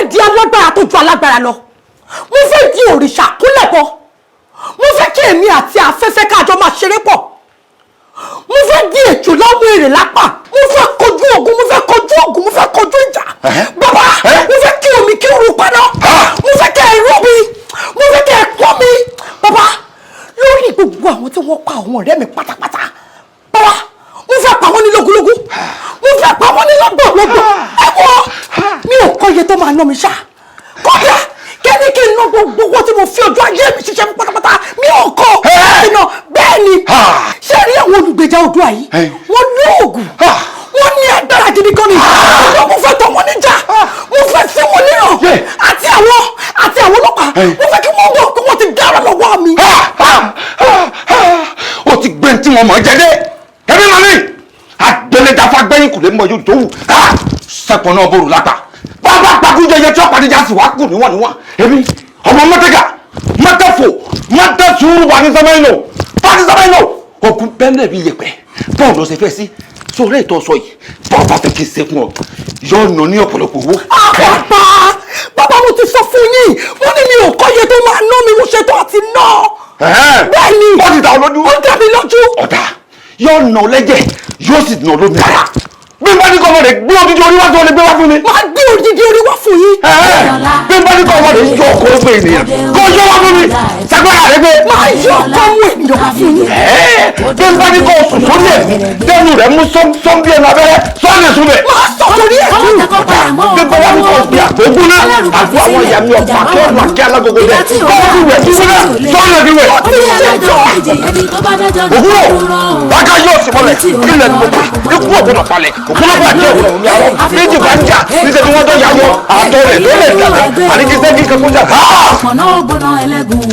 Fẹ́ di alágbára tó ju alágbára lọ. Mo fẹ́ di òrìṣà kúnlẹ̀ bọ. Mo fẹ́ kí èmi àti afẹ́fẹ́ káàjọ máa ṣeré pọ̀. Mo fẹ́ di èjò lọ́mú èrè lápá. Mo fẹ́ kojú ogun, mo fẹ́ kojú ogun, mo fẹ́ kojú ìjà. Bàbá, mo fẹ́ kí omi kí oru paná. Mo fẹ́ kẹ́ ẹ rọ́ mi, mo fẹ́ kẹ́ ẹ pọ́n mi. Bàbá, lórí gbogbo àwọn tí wọ́n pa àwọn ọ̀rẹ́ mi pátápátá, bàbá, mo fẹ́ pa wọ́n ní lógúnlógún, mo fẹ́ pa wọ́n ní lọ́gbọ̀nlọ́gbọ̀n. Ẹ wọ́ mi ò kọ́ iye tó máa ná mi ṣá. Kódà kẹ́ni kí n ná gbogbo owó tí mo fi ojú ayé mi ṣiṣẹ́ fún pátápátá, mi ò kọ́ iná. Bẹ́ẹ̀ ni. Ṣé rí àwọn olùgbèjà Oòduà yìí, wọ́n lóògùn, wọ́n ní agbára gidi gan ni. Ṣùgbọ́n mo fẹ́ tọ̀ wọ́n níjà, mo fẹ́ sí wọn níran àti àwọn ọlọ́pàá. Mo fẹ́ kí wọ́n wọ̀ pé wọ́n ti dára lọ́wọ́ mi. Ó ti gbé tí wọn mọ̀ jẹ́ dé ẹbí màmí agbẹlẹdàfà gbẹ̀yìn kò lè mọ yóò tó wù sẹpọ̀ náà bòrò lápá bàbá gbàgúnjẹ yẹ tí ó pàdé jásì wá kù níwọ̀n níwọ̀n. Èmi ọmọ mọ́tẹ́gà mọ́tẹ́fò mọ́tẹ́sùrù wà ní sẹ́mẹ́yìnò wà ní sẹ́mẹ́yìnò òkú bẹ́ẹ̀ bí yẹpẹ̀. Bọ́ọ̀lù ló ṣe fẹ́ sí sórí ètò ọ̀sọ̀ yìí. Bọ́ọ̀ bá fẹ́ kí n ṣe fún ọ, yóò nà ní ọ̀pọ̀lọpọ̀ owó. Bàbá, bàbá, mo ti sọ fún yín, mo ní mi ò kọ́ iye tó máa ná mi. Mo ṣètò àti ná. Bẹ́ẹ̀ ni. Ó ti dá ọ lójú? Ó dá mi lójú. Ọ̀dà, yóò nà ọ lẹ́jẹ̀, yóò sì nà ọ lómi ara. Bí n bá ní kọ́ ọmọ rẹ̀ gbé odidi orí wá sí, ọ lè gbé wá fún mi? Máa gbé odidi orí wá fún yín. Bí n bá ní kọ́ ọmọ rẹ̀ yọ ọkọ̀ ọgbẹ́ ènìyàn kó yọ wá fún mi, sagbára rẹ gbé? Máa yọ ọkọ̀ mú ènìyàn wá fún yín. Bí n bá ní kọ́ sùn sórí ẹ̀mí tẹ́nu rẹ̀ mú sọ́m bí ẹnu abẹ́rẹ́, sọ́ọ̀lì sùn bẹ̀. Máa sọ sórí ẹ̀mí. Bí n bá wá ní kọ́ fi àgbógún náà àgbo àwọn ìyá mi ọ̀pọ̀ akẹ́wọ̀n àkẹ́ alágogo dẹ̀ kọ́ fi wẹ̀ fífún náà, sọ́ọ̀lì fi wẹ̀. Òwúrọ̀ wákà yóò sì mọ́lẹ̀ kílẹ̀ ní gbogbo ikú ògbónà palẹ̀ ògbónà bàjẹ́ òwúrọ̀ omi àwọn méjì bá ń jà níṣẹ́ ni wọ́n tó yà wọ àtọ̀ rẹ̀ ló lè dàgbà àníkísẹ́ kí kankan jà. Ọ̀pọ̀nà ògbóná ẹlẹ́gùn.